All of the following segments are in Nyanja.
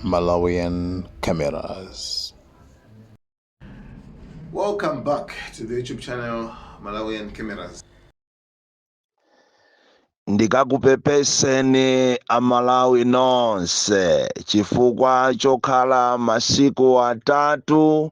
Malawian Cameras. Welcome back to the YouTube channel Malawian Cameras. Ndikakupepeseni Amalawi nonse chifukwa chokhala masiku 3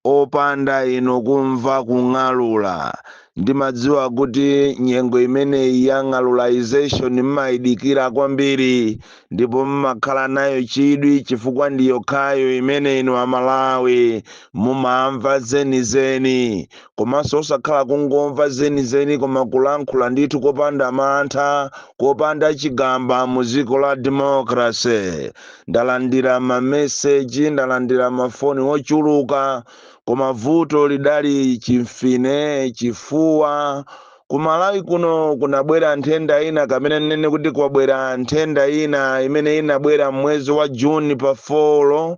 opanda inu kumva kung'alula. Ndimadziwa kuti nyengo imeneyi ya ng'alulization mmayidikira kwambiri ndipo mmakhala nayo chidwi, chifukwa ndi yokhayo imene inu Amalawi mumamva zenizeni, komanso osakhala kungomva zenizeni, koma kulankhula ndithu kopanda mantha, kopanda chigamba mu dziko la democracy. Ndalandira mameseji, ndalandira mafoni ochuluka, koma vuto lidali chimfine, chifuwa. Kumalawi kuno kunabwera nthenda ina, kamene nene kuti kwabwera nthenda ina imene inabwera mwezi wa Juni pa 4,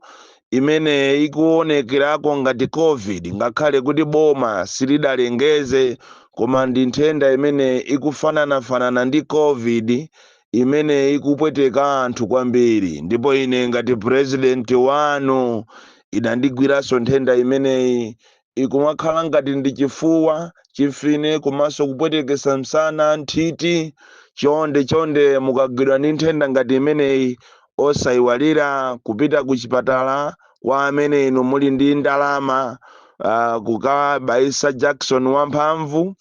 imene ikuonekerako ngati COVID, ngakhale kuti boma silidalengeze, koma ndi nthenda imene ikufananafanana ndi COVID, imene ikupweteka anthu kwambiri. Ndipo ine ngati president wanu idandigwiranso nthenda imeneyi. Ikumakhala ngati ndi chifuwa, chimfine, komanso kupwetekesa msana, nthiti. Chonde chonde, mukagwidwa ndi nthenda ngati imeneyi, osayiwalira kupita ku chipatala kwa amene inu muli ndi ndalama, kukabayisa jakisoni wamphamvu,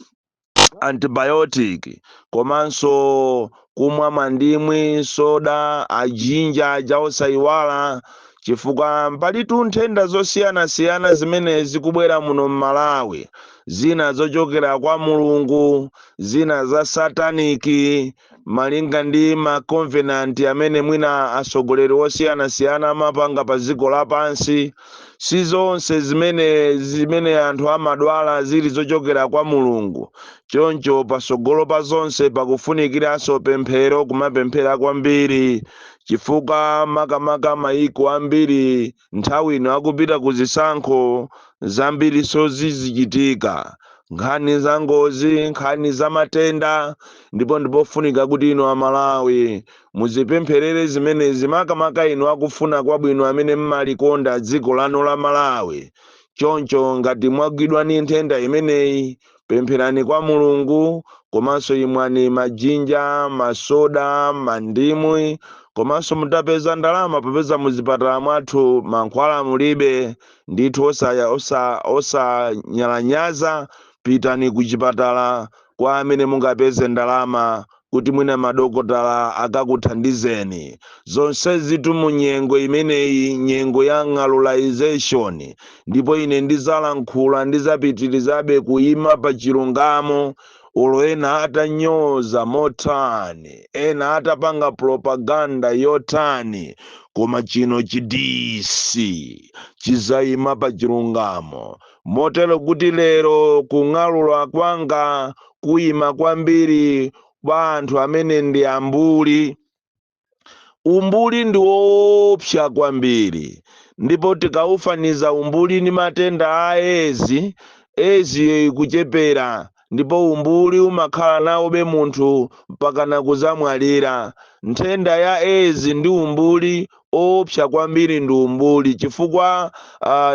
antibiotic, komanso kumwa mandimwi, soda, a ginger aja osayiwala, chifukwa palitu nthenda zosiyanasiyana zimene zikubwera muno m'Malawi, zina zochokera kwa Mulungu, zina za satanic, malinga ndi ma covenant amene mwina atsogoleri osiyanasiyana amapanga pa dziko lapansi. Si zonse zimene anthu amadwala zili zochokera kwa Mulungu. Choncho patsogolo pa zonse pakufunikiranso pemphero, kumapemphera kwambiri, chifukwa makamaka mayiko ambiri nthawi ino akupita ku zisankho, zambiri sozizichitika, nkhani za ngozi, nkhani za matenda. Ndipo ndipofunika kuti inu Amalawi muzipempherere zimenezi, makamaka inu akufuna kwabwino amene mmalikonda dziko lanu la Malawi. Choncho ngati mwagwidwa ndi nthenda imeneyi, pempherani kwa Mulungu, komanso imwani ma ginger, masoda, mandimwi, komanso mutapeza ndalama, popeza muzipatala mwathu mankhwala mulibe ndithu, osanyalanyaza, pitani ku chipatala kwa amene mungapeze ndalama kuti mwina madokotala akakuthandizeni. Zonsezitu mu nyengo imeneyi, nyengo ya ng'alulization. Ndipo ine ndizalankhula, ndizapitirizabe kuyima pa chilungamo, olo ena atanyoza motani, ena atapanga propaganda yotani, koma chino chidisi chizayima pa chilungamo. Motero kuti lero kung'alula kwanga kuyima kwambiri kwa anthu amene ndi ambuli. Umbuli ndi woopsa kwambiri, ndipo tikaufaniza umbuli ndi matenda a Edzi, Edzi ikuchepera, ndipo umbuli umakhala nawobe munthu mpakana kuzamwalira. Nthenda ya Edzi ndi umbuli, oopsa kwambiri ndi umbuli, chifukwa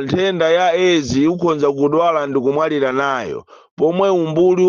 nthenda ya Edzi ukhonza kudwala ndi kumwalira nayo, pomwe umbuli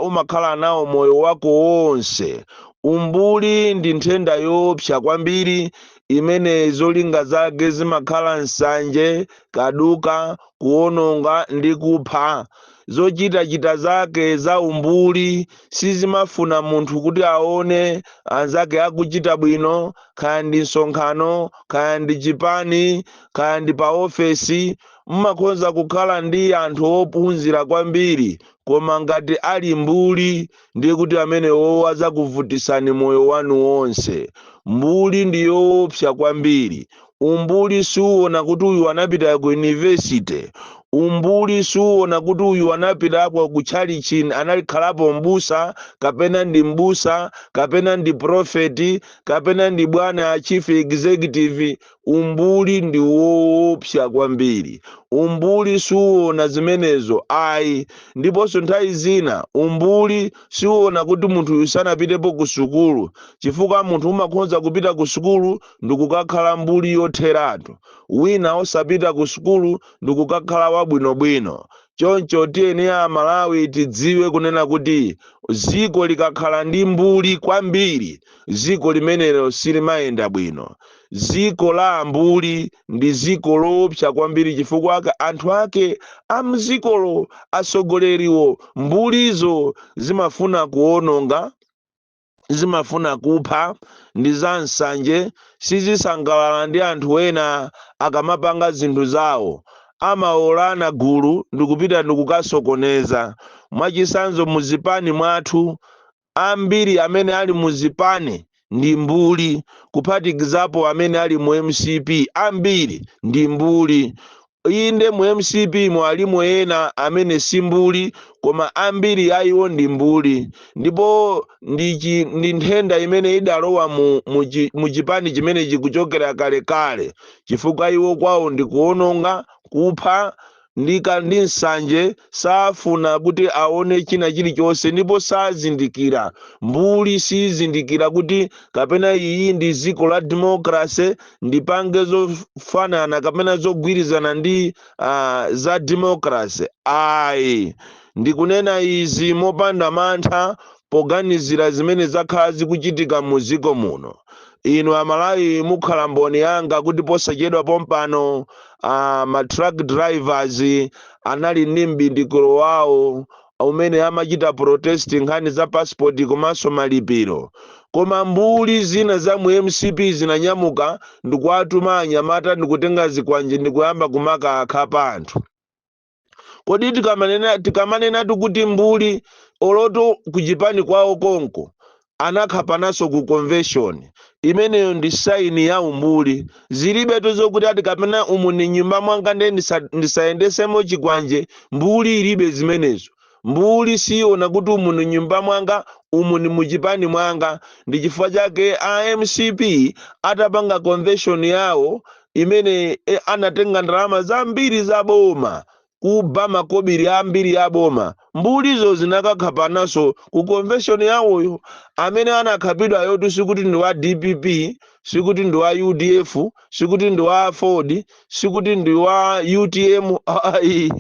umakhala nawo moyo wako wonse. Umbuli ndi nthenda yoopsa kwambiri imene zolinga zake zimakhala nsanje, kaduka, kuwononga ndi kupha. Zochitachita zake za umbuli sizimafuna munthu kuti aone anzake akuchita bwino, kaya ndi msonkhano, kaya ndi chipani, kaya ndi pa ofesi. Mmakhonza kukhala ndi anthu ophunzira kwambiri, koma ngati ali mbuli, ndiye kuti amenewo adzakuvutisani moyo wanu wonse. Mbuli ndi yoopsa kwambiri. Umbuli siuona kuti uyu anapita ku university. Umbuli siuona kuti uyu anapitako ku tchalichi, analikhalapo mbusa, kapena ndi mbusa, kapena ndi profeti, kapena ndi bwana ya chief executive. Umbuli ndi woopsa kwambiri. Umbuli suona zimenezo ayi. Ndiponso nthawi zina umbuli siuona kuti munthu sanapitepo ku sukulu, chifukwa munthu umakhoza kupita ku sukulu ndikukakhala mbuli yotheratu, wina osapita ku sukulu ndikukakhala wabwinobwino. Choncho tiyeni Amalawi tidziwe kunena kuti ziko likakhala ndi mbuli kwambiri, ziko limenelo silimayenda bwino. Ziko la ambuli ndi ziko loopsa kwambiri, chifukwa anthu ake amzikolo, asogoleriwo, mbulizo zimafuna kuononga, zimafuna kupha, ndi za nsanje. Sizisangalala ndi anthu ena akamapanga zinthu zawo. Amaolana gulu ndikupita ndikukasokoneza. Mwachisanzo, muzipani mwathu ambiri amene ali muzipani ndi mbuli, kuphatikizapo amene ali mu MCP, ambiri ndi mbuli. Inde, mu MCP mu alimo ena amene si mbuli, koma ambiri ayiwo ndi mbuli. Ndipo ndi nthenda imene idalowa mu chipani chimene chikuchokera kalekale, chifukwa iwo kwawo ndi kuononga, kupha ndi nsanje. Safuna kuti aone china chilichonse ndipo sazindikira. Mbuli sizindikira kuti kapena iyi ndi dziko la democracy, ndipange zofanana kapena zogwirizana ndi za democracy ayi. Ndikunena izi mopanda mantha, poganizira zimene zakhala zikuchitika mu dziko muno. Inu Amalawi mukhala mboni yanga kuti posachedwa pompano ma truck drivers anali ndi mbindikiro wawo umene amachita protest nkhani za passport komanso malipiro, koma mbuli zina za mu MCP zinanyamuka ndikuwatuma anyamata ndikutenga zikwanje ndikuyamba kumakakhapa anthu. Kodi tikamanenatu kuti mbuli, oloto kuchipani kwawo konko anakhapananso ku convention imeneyo, ndi sign ya umbuli. Zilibetu zokuti ati kapena umu ni nyumba mwanga nde ndisayendesemo chikwanje. Mbuli ilibe zimenezo. Mbuli siona kuti umu ni nyumba mwanga, umu ni muchipani mwanga. Ndi chifukwa chake a MCP atapanga convention yawo imene anatenga ndalama zambiri za boma, kuba makobiri ambiri ya boma, mbulizo zinakakhapananso ku convention yawoyo. Amene anakhapidwayo sikuti ndi wa DPP, sikuti ndi wa UDF, sikuti ndi wa Ford, sikuti ndi wa UTM, ayi.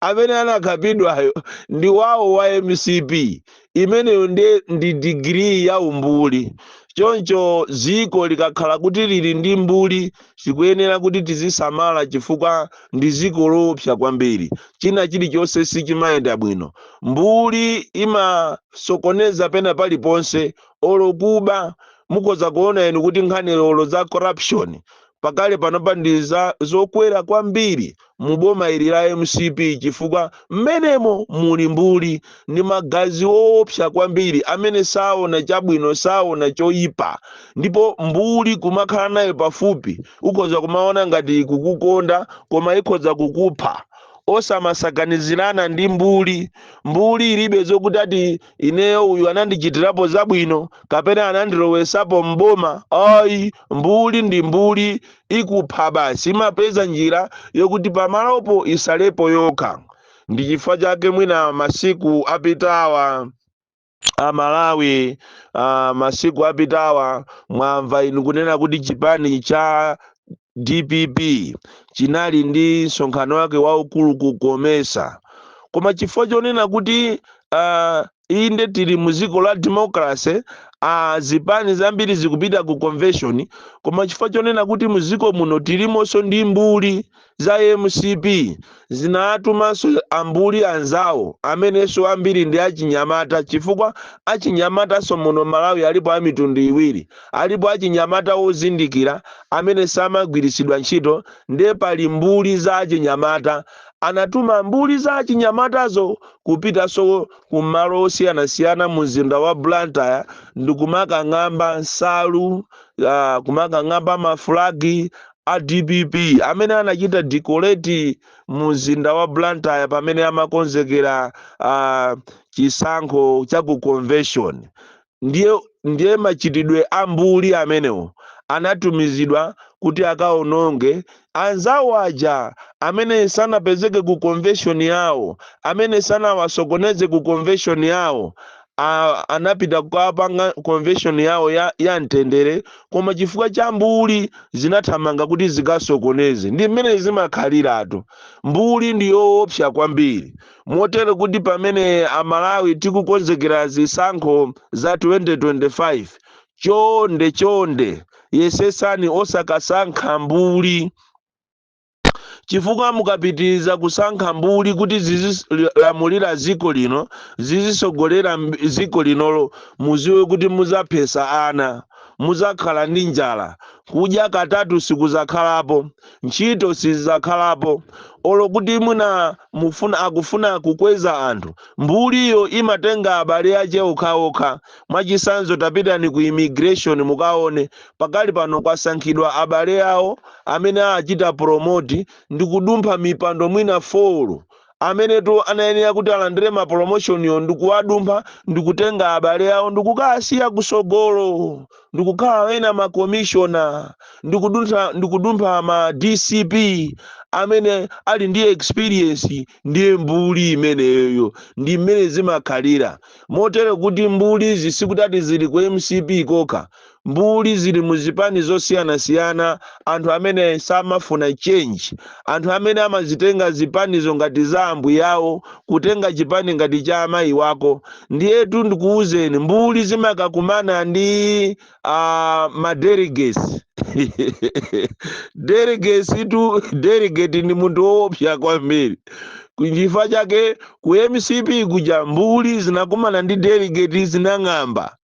Amene anakhapidwayo ndi wawo wa MCP. Imeneyo ndi degree ya umbuli. Choncho ziko likakhala kuti lili ndi mbuli, zikuyenera kuti tizisamala, chifukwa ndi ziko loopsa kwambiri. China chilichonse sichimayenda bwino. Mbuli imasokoneza pena paliponse, olo kuba. Mukhoza kuona inu kuti nkhani lolo za corruption pakale panopa ndi zokwera kwambiri mu boma ili la MCP, chifukwa mmenemo muli mbuli ndi magazi woopsa kwambiri amene saona chabwino, saona choyipa. Ndipo mbuli kumakhala nayo pafupi, ukhoza kumaona ngati ikukukonda, koma ikhoza kukupha. Osamasakanizirana ndi mbuli. Mbuli ilibe zokuti ati ineyo uyu anandichitirapo zabwino kapena anandilowesapo mboma, ayi. Mbuli ndi mbuli, ikupha basi, imapeza njira yokuti pamalopo isalepo yokha. Ndi chifukwa chake mwina masiku apitawa, Amalawi, masiku apitawa mwamva inu kunena kuti chipani cha DPP chinali ndi msonkhano wake waukulu ku Comesa, koma chifukwa chonena kuti inde tili mu dziko la democracy, zipani zambiri zikupita ku convention, koma chifukwa chonena kuti muziko muno tilimonso ndi mbuli za MCP, zinatumanso ambuli anzawo amenenso ambiri ndi achinyamata, chifukwa achinyamatanso muno Malawi alipo a mitundu iwiri. Alipo achinyamata ozindikira amene samagwiritsidwa ntchito, ndiye pali mbuli za achinyamata. Anatuma mbuli za achinyamatazo kupitanso kumalo osiyanasiyana mu mzinda wa Blantyre ndikumakang'amba nsalu, kumakang'amba mafulagi a DPP amene anachita decorate mu mzinda wa Blantyre pamene amakonzekera chisankho cha ku convention. Ndiye machitidwe a mbuli amenewo. Anatumizidwa kuti akaononge anzawo aja amene sanapezeke ku convention yawo, amene sanawasokoneze ku convention yawo. Anapita kukapanga convention yawo ya mtendere, koma chifukwa cha mbuli zinathamanga kuti zikasokoneze. Ndi mmene zimakhaliratu. Mbuli ndi yoopsa kwambiri. Motero kuti pamene Amalawi tikukonzekera zisankho za 2025, chonde chonde, yesesani osakasankha mbuli, chifukwa mukapitiriza kusankha mbuli kuti zizilamulira dziko lino, zizisogolera dziko linolo, muziwe kuti muzaphesa ana, muzakhala ndi njala, kudya katatu sikuzakhalapo, ntchito sizizakhalapo. Olo kuti mwina mufuna, akufuna kukweza anthu, mbuliyo imatenga abale ache okhaokha. Mwachisanzo, tapitani ku immigration mukaone, pakali pano kwasankhidwa abale awo amene achita promote ndi kudumpha mipando mwina 4 amenetu anayenera kuti alandire ma promotion yo, ndikuwadumpha ndikutenga abale awo ndikukasiya kusogolo, ndikukhala ena ma commissioner, ndikudumpha ma DCP amene ali ndi experience. Ndiye mbuli imeneyo, ndi mmene zimakhalira. Motero kuti mbuli zisikuti zili ku MCP kokha, mbuli zili muzipani zosiyanasiyana. Anthu amene samafuna change, anthu amene amazitenga zipanizo ngati za ambuyawo, kutenga chipani ngati cha amayi wako. Ndiyetu ndikuwuzeni, mbuli zimakakumana ndi ma delegates. Delegates tu, delegate ndi munthu woopsa kwambiri. Chifukwa chake ku MCP kuja mbuli zinakumana ndi delegate, zinang'amba.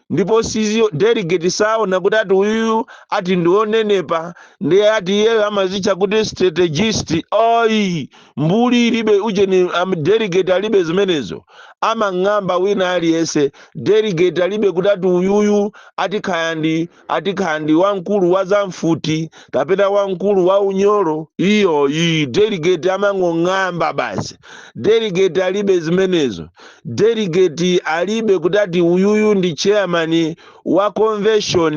Ndipo sizio delegate saona kuti ati uyuyu ati ndionenepa, ndiye ati iyeyo amazitcha kuti strategist. Ayi, mbuli ilibe ujeni, delegate alibe zimenezo, amang'amba wina aliyense. Delegate alibe kuti ati uyuyu ati khaya ndi wamkulu wa zamfuti kapena wamkulu wa unyolo. Iyo iyi delegate amang'ong'amba basi. Delegate alibe zimenezo. Delegate alibe kuti ati uyuyu ndi chairman wa convention.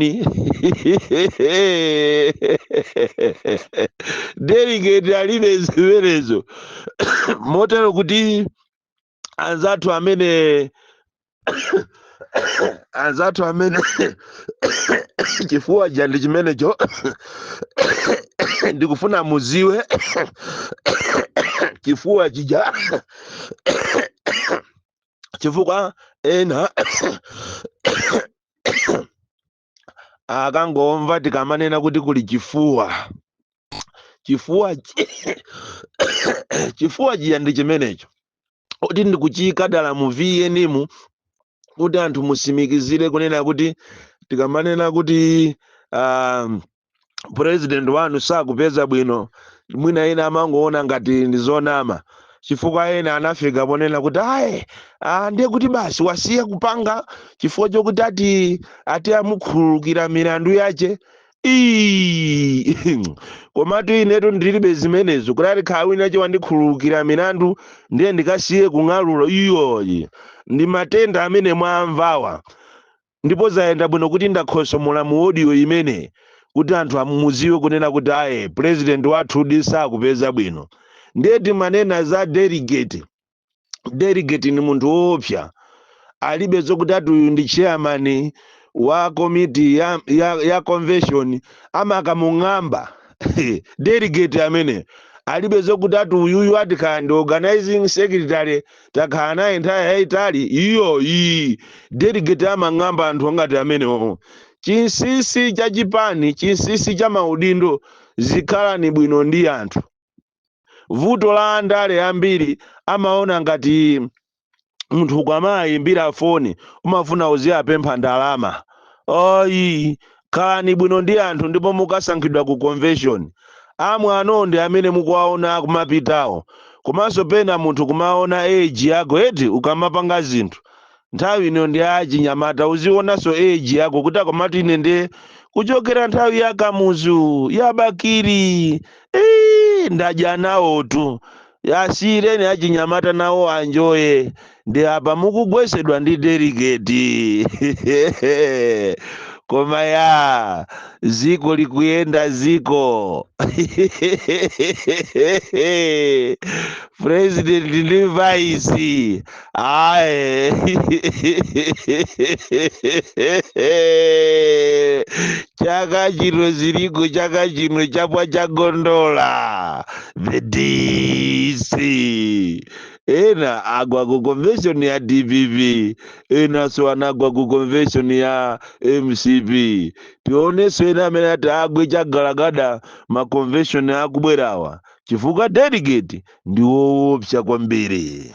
Delegate alibe zimenezo. Motero kuti anzathu amene chifuwa ja ndi chimenecho, ndikufuna muziwe chifuwa chija, chifukwa ena akangomva tikamanena kuti kuli chifuwa, chifuwa chija ndi chimenecho, kuti ndikuchiyika dala mu VN mu kuti anthu musimikizire kunena kuti tikamanena kuti president wanu sakupeza bwino, mwina ena amangoona ngati ndi zonama, chifukwa ena anafika ponena kuti ayi, ndiye kuti basi wasiya kupanga chifukwa chokuti ati amukhululukira milandu yache. Ii, komatu inetu ndilibe zimenezo kuti ati khala wina che wandikhululukira milandu ndiye ndikasiye kung'alula. Iyoyi ndi matenda amene mwamvawa, ndipo zayenda bwino kuti ndakhosomola mu audio imene kuti anthu amuziwe kunena kuti aye, president wathu sakupeza bwino. Ndiye timanena za delegate. Delegate ni munthu woopsa, alibe zokuti ati uyu ndi chairman wa komiti ya convention, amakamung'amba delegate amene. Alibe zokuti ati uyuyu ati khala ndi organizing secretary, takhala naye nthawi yayitali. Iyo iyi delegate amang'amba anthu angati amenewo. Chinsinsi cha chipani, chinsinsi cha maudindo, zikhalani bwino ndi anthu. Vuto la andale ambiri, amaona ngati munthu ukamayimbira foni umafuna uziyapempha ndalama. Ayi, khalani bwino ndi anthu ndipo mukasankhidwa ku convention. Amwano ndi amene mukuwaona kumapitawo. Komanso pena munthu kumaona age yako eti, ukamapanga zinthu nthawi ino ndi achinyamata, uzionanso age yako kuti akomati ine ndi kuchokera nthawi ya Kamuzu, ya Bakili, ndadya nawotu, asiyireni achinyamata nawo anjoye. Ndi apa mukugwesedwa ndi delegate. Koma ya ziko likuyenda ziko, president ndi vice aye. Chaka chino ziliko, chaka chino chapwa chagondola. The DC ena agwa ku convention ya DPP, enanso anagwa ku convention ya MCP. Tionenso ena amene ati agwe chagalagada ma convention akubwerawa, chifukwa delegate ndi woopsa kwambiri.